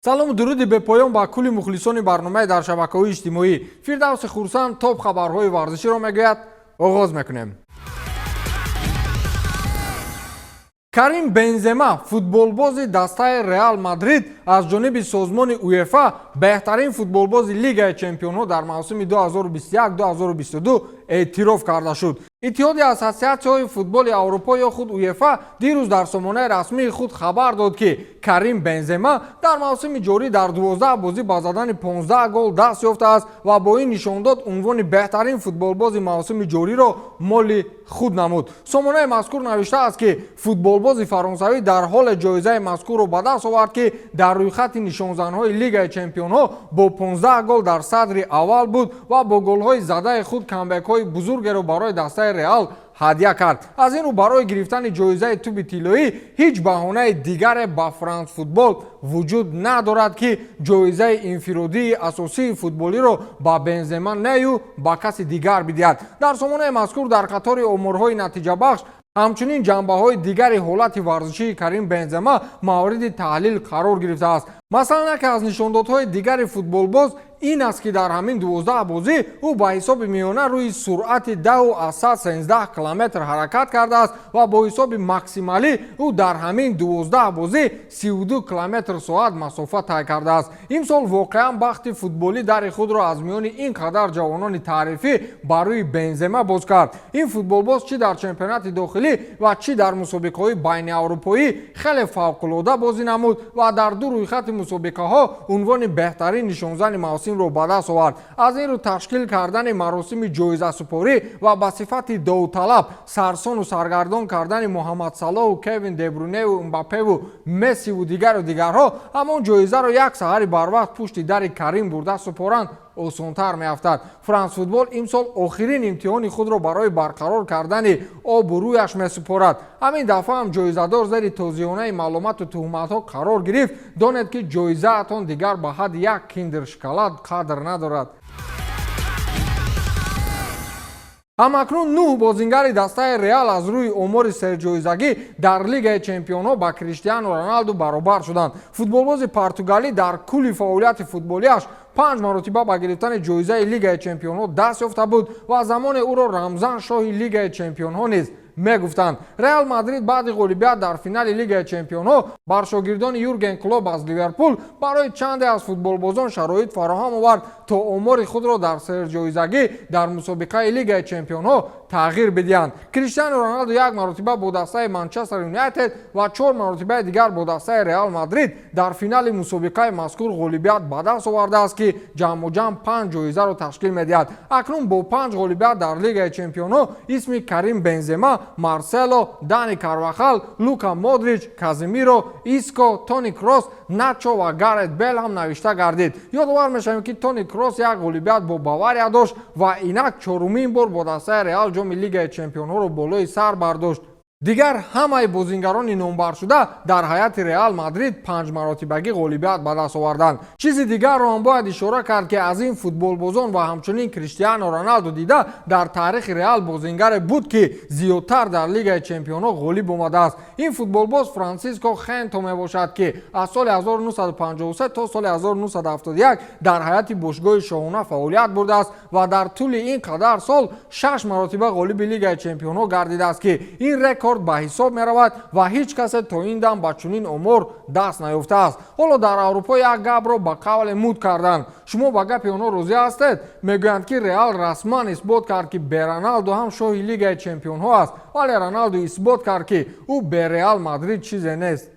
Салому дуруди бепоён ба кулли мухлисони барномаи дар шабакаҳои иҷтимоӣ. Фирдавси Хурсанд топ хабарҳои варзиширо мегӯяд. Оғоз мекунем. Карим Бензема, футболбози дастаи Реал Мадрид, аз ҷониби созмони УЕФА беҳтарин футболбози Лигаи чемпионҳо дар мавсими 2021-2022 эътироф карда шуд. Иттиҳоди ассотсиатсияҳои футболи Аврупо ё худ УЕФА дирӯз дар сомонаи расмии худ хабар дод, ки Карим Бензема дар мавсими ҷорӣ дар 12 бозӣ ба задани 15 гол даст ёфтааст ва бо ин нишондод унвони беҳтарин футболбози мавсими ҷориро моли худ намуд. Сомонаи мазкур навиштааст, ки футболбози фаронсавӣ дар ҳоле ҷоизаи мазкурро ба даст овард, ки дар рӯйхати нишонзанҳои Лигаи чемпионҳо бо 15 гол дар садри аввал буд ва бо голҳои задаи худ камбекҳои бузургеро барои дастаи Реал ҳадя кард. Аз ин рӯ барои гирифтани ҷоизаи тӯби тиллоӣ ҳеҷ баҳонаи дигаре ба Франс Футбол вуҷуд надорад, ки ҷоизаи инфиродии асосии футболиро ба Бензема нею ба каси дигар бидиҳад. Дар сомонаи мазкур дар қатори оморҳои натиҷабахш ҳамчунин ҷанбаҳои дигари ҳолати варзишии Карим Бензема мавриди таҳлил қарор гирифтааст. Масалан, яке аз нишондодҳои дигари футболбоз ин аст, ки дар ҳамин 12 бозӣ ӯ ба ҳисоби миёна рӯи суръати 10,13 километр ҳаракат кардааст ва бо ҳисоби максималӣ ӯ дар ҳамин 12 бозӣ 32 километр соат масофа тай кардааст. Имсол воқеан бахти футболӣ дари худро аз миёни ин қадар ҷавонони таърифӣ ба рӯи Бензема боз кард. Ин футболбоз чӣ дар чемпионати дохилӣ ва чӣ дар мусобиқаҳои байниаврупоӣ хеле фавқулода бозӣ намуд ва дар ду рӯйхати мусобиқаҳо унвони беҳтарин нишонзани мавсимро ба даст овард. Аз ин рӯ ташкил кардани маросими ҷоизасупорӣ ва ба сифати довталаб сарсону саргардон кардани Муҳаммад Салоҳу, Кевин Дебруневу, Мбаппеву, Мессиву, дигару дигарҳо ҳамон ҷоизаро як саҳари барвақт пушти дари Карим бурда супоранд, осонтар меафтад. Франс Футбол имсол охирин имтиҳони худро барои барқарор кардани обу рӯяш месупорад. Ҳамин дафъа ҳам ҷоизадор зери тозиёнаи маълумоту туҳматҳо қарор гирифт. Донед, ки ҷоизаатон дигар ба ҳадди як киндер шоколад қадр надорад. Ҳамакнун нӯҳ бозингари дастаи Реал аз рӯи омори серҷоизагӣ дар Лигаи чемпионҳо ба Криштиану Роналду баробар шуданд. Футболбози португалӣ дар кулли фаъолияти футболиаш панҷ маротиба ба гирифтани ҷоизаи Лигаи чемпионҳо даст ёфта буд ва замоне ӯро рамзан шоҳи Лигаи чемпионҳо низ мегуфтанд. Реал Мадрид баъди ғолибият дар финали Лигаи чемпионҳо бар шогирдони Юрген Клоп аз Ливерпул барои чанде аз футболбозон шароит фароҳам овард, то омори худро дар серҷоизагӣ дар мусобиқаи Лигаи чемпионҳо тағйир бидиҳанд. Криштиану Роналду як маротиба бо дастаи Манчестер Юнайтед ва чор маротибаи дигар бо дастаи Реал Мадрид дар финали мусобиқаи мазкур ғолибият ба даст овардааст, ки ҷамъу ҷамъ панҷ ҷоизаро ташкил медиҳад. Акнун бо панҷ ғолибият дар Лигаи чемпионҳо исми Карим Бензема, Марсело, Дани Карвахал, Лука Модрич, Казимиро, Иско, Тони Кросс, Начо ва Гарет Бел ҳам навишта гардид. Ёдовар мешавем, ки Тони Кросс як ғолибият бо Бавария дошт ва инак чорумин бор бо дастаи Реал ҷоми Лигаи чемпионҳоро болои сар бардошт. Дигар ҳамаи бозингарони номбаршуда дар ҳайати Реал Мадрид панҷмаротибагӣ ғолибият ба даст оварданд. Чизи дигарро ҳам бояд ишора кард, ки аз ин футболбозон ва ҳамчунин Криштиану Роналду дида дар таърихи Реал бозингаре буд, ки зиёдтар дар Лигаи чемпионҳо ғолиб омадааст. Ин футболбоз Франсиско Хенто мебошад, ки аз соли 1953 то соли 1971 дар ҳайати бошгоҳи шоҳона фаъолият бурдааст ва дар тӯли ин қадар сол шаш маротиба ғолиби Лигаи чемпионҳо гардидааст, ки ин рекорд ба ҳисоб меравад ва ҳеҷ касе то ин дам ба чунин омор даст наёфтааст. Ҳоло дар Аврупо як гапро ба қавле муд карданд. Шумо ба гапи онҳо розӣ ҳастед? Мегӯянд, ки Реал расман исбот кард, ки бе Роналду ҳам шоҳи Лигаи чемпионҳо аст, вале Роналду исбот кард, ки ӯ бе Реал Мадрид чизе нест.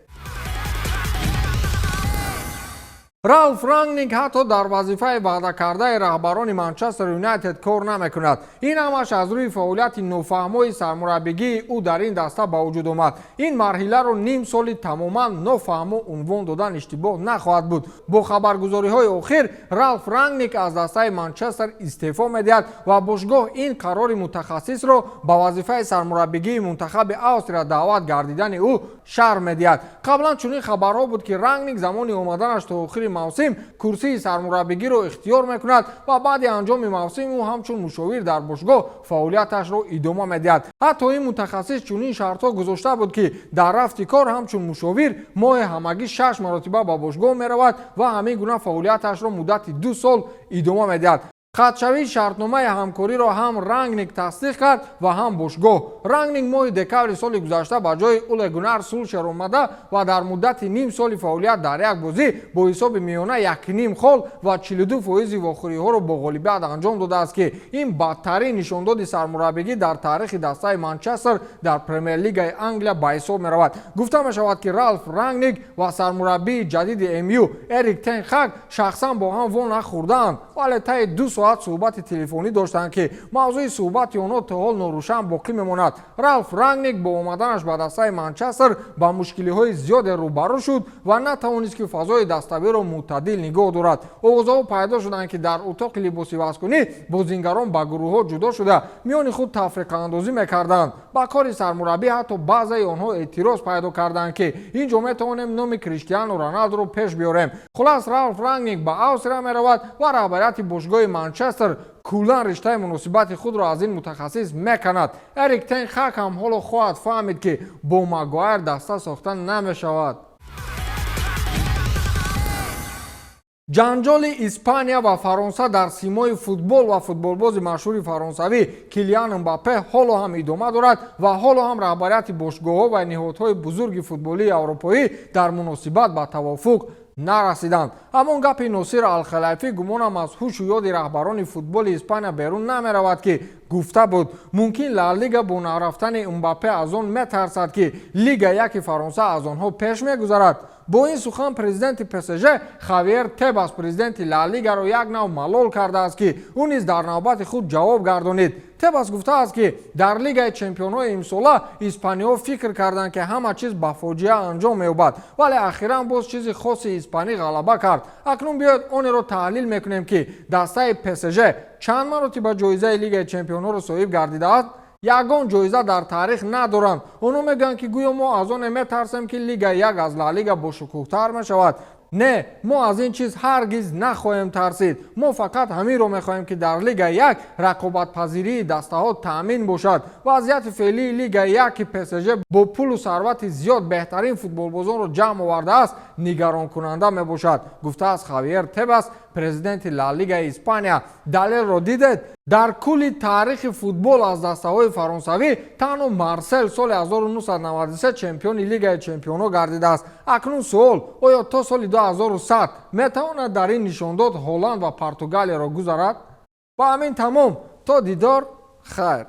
Ралф Рангник ҳатто дар вазифаи ваъдакардаи раҳбарони Манчестер Юнайтед кор намекунад. Ин ҳамаш аз рӯи фаъолияти нофаҳмои сармураббигии ӯ дар ин даста ба вуҷуд омад. Ин марҳиларо ним соли тамоман нофаҳмо унвон додан иштибоҳ нахоҳад буд. Бо хабаргузориҳои охир Ралф Рангник аз дастаи Манчестер истеъфо медиҳад ва бошгоҳ ин қарори мутахассисро ба вазифаи сармураббигии мунтахаби Австрия даъват гардидани ӯ шарҳ медиҳад. Қаблан чунин хабарҳо буд, ки Рангник замони омаданаш то охири мавсим курсии сармураббигиро ихтиёр мекунад ва баъди анҷоми мавсим ӯ ҳамчун мушовир дар бошгоҳ фаъолияташро идома медиҳад. Ҳатто ин мутахассис чунин шартҳо гузошта буд, ки дар рафти кор ҳамчун мушовир моҳе ҳамагӣ 6 маротиба ба бошгоҳ меравад ва ҳамин гуна фаъолияташро муддати 2 сол идома медиҳад. Қатъшавии шартномаи ҳамкориро ҳам Рангник тасдиқ кард ва ҳам бошгоҳ. Рангник моҳи декабри соли гузашта ба ҷои Уле Гунар Сулшер омада ва дар муддати ним соли фаъолият дар як бозӣ бо ҳисоби миёна 1,5 хол ва 42% вохӯриҳоро бо ғолибият анҷом додааст, ки ин бадтарин нишондоди сармураббигӣ дар таърихи дастаи Манчестер дар Премер-лигаи Англия ба ҳисоб меравад. Гуфта мешавад, ки Ралф Рангник ва сармураббии ҷадиди МЮ Эрик тен Хаг шахсан бо ҳам во нахӯрдаанд, вале таи 2 соат суҳбати телефонӣ доштанд, ки мавзӯи суҳбати онҳо то ҳол норӯшан боқӣ мемонад. Ралф Рангник бо омаданаш ба дастаи Манчестер ба мушкилиҳои зиёде рӯбарӯ шуд ва натавонист, ки фазои даставиро мӯътадил нигоҳ дорад. Овозаҳо пайдо шуданд, ки дар утоқи либосивазкунӣ бозингарон ба гурӯҳҳо ҷудо шуда, миёни худ тафриқаандозӣ мекарданд. Ба кори сармураббӣ ҳатто баъзеи онҳо эътироз пайдо карданд, ки ин ҷо метавонем номи Криштиану Роналдуро пеш биёрем. Хулас, Ралф Рангник ба Австрия меравад ва раҳбарияти бошгоҳи Манчестер куллан риштаи муносибати худро аз ин мутахассис меканад. Эрик тен Хак ҳам ҳоло хоҳад фаҳмид, ки бо Магуайр даста сохта намешавад. Ҷанҷоли Испания ва Фаронса дар симои футбол ва футболбози машҳури фаронсавӣ Килиан Мбаппе ҳоло ҳам идома дорад ва ҳоло ҳам раҳбарияти бошгоҳҳо ва ниҳодҳои бузурги футболии аврупоӣ дар муносибат ба тавофуқ нарасиданд. Ҳамон гапи Носир Алхалайфӣ гумонам аз ҳушу ёди раҳбарони футболи Испания берун намеравад, ки гуфта буд, мумкин Ла Лига бо нарафтани Мбаппе аз он метарсад, ки Лига яки Фаронса аз онҳо пеш мегузарад. Бо ин сухан президенти ПСЖ Хавьер Тебас президенти Ла Лигаро як нав малол кардааст, ки ӯ низ дар навбати худ ҷавоб гардонид. Тебас гуфтааст, ки дар Лигаи чемпионҳои имсола испаниҳо фикр карданд, ки ҳама чиз ба фоҷиа анҷом меёбад, вале ахиран боз чизи хоси испанӣ ғалаба кард. Акнун биёед онеро таҳлил мекунем, ки дастаи ПСЖ чанд маротиба ҷоизаи Лигаи чемпионҳоро соҳиб гардидааст. Ягон ҷоиза дар таърих надоранд. Онҳо мегӯянд, ки гӯё мо аз оне метарсем, ки Лига як аз Ла Лига бошукӯҳтар мешавад. Не, мо аз ин чиз ҳаргиз нахоҳем тарсид. Мо фақат ҳаминро мехоҳем, ки дар Лига як рақобатпазирии дастаҳо таъмин бошад. Вазъияти феълии Лига як, ки ПСЖ бо пулу сарвати зиёд беҳтарин футболбозонро ҷамъ овардааст, нигаронкунанда мебошад, гуфтааст Хавьер Тебас, президенти Ла Лигаи Испания. Далелро дидед: дар кулли таърихи футбол аз дастаҳои фаронсавӣ танҳо Марсел соли 1993 чемпиони Лигаи чемпионҳо гардидааст. Акнун суол: оё то соли 2100 метавонад дар ин нишондод Ҳолланд ва Португалияро гузарад? Ба ҳамин тамом. То дидор, хайр.